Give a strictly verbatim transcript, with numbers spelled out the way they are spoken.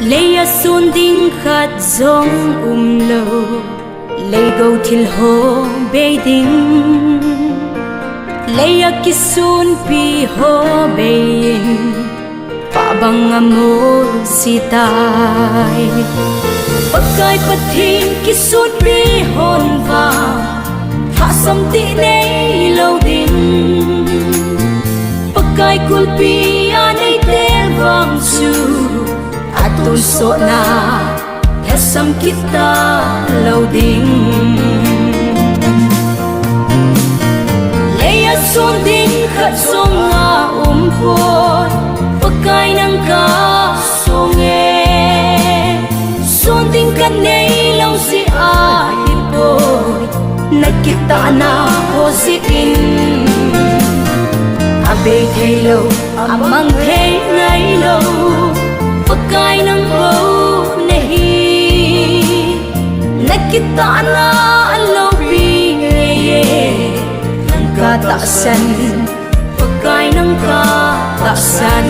Leiya sun ding khat jong umlou, leigou thil ho bei ding. Leiya kisunpi ho bei in, pah bang amol jitai. Pakai Pathen kisunpi hon vang, thasam tih neilou ding. Pakai kulpi a neitel vang chu, atonsotna lhasam kit talou ding. Leiya sun ding khat jong aumpoi, Pakai nang kasonge. Sun ding khat neilou jeh ahipoi, nakitahna ho jeh in. Abei theilou, amang thei nailou, Pakai nang bou nahi. Nakitahna aloupi ngei e, nang katahsan, Pakai nang katahsan.